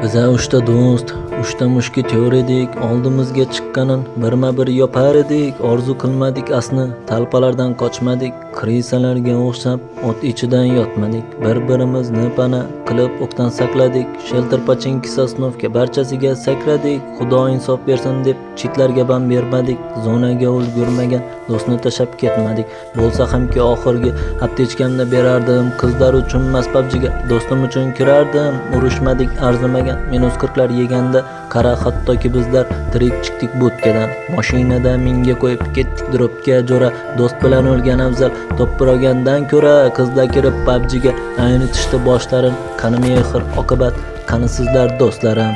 Biza uchta do'st, uchta mushketyor edik, oldimizga chiqqanin birma-bir yopar edik, orzu qilmadik asni, talpalardan qochmadik, крыса larga o'xshab o't ichidan yotmadik, bir-birimizni pana qilib o'qdan saqladik, shelter, Pochinki, Sosnovka barchasiga sakradik, Xudo insof bersin deb chetlarga bam bermadik, zonaga ulgurmagan do'stni tashlab ketmadik, bo'lsa hamki oxirgi аптечка mni berardim, qizlar uchun emas, PUBGga do'stim uchun kirardim, urushmadik arzimagan, minus 40 lar yeganda, qara, hattoki bizlar tirik chiqdik budkadan, mashinada minga qo'yib ketdik дроп ga jo'ra, do'st bilan o'lgan afzal to'ppir olgandan ko'ra, qizlar kirib PUBGga aynitishdi boshlarin, qani mehr oqibat, qani sizlar do'stlarim?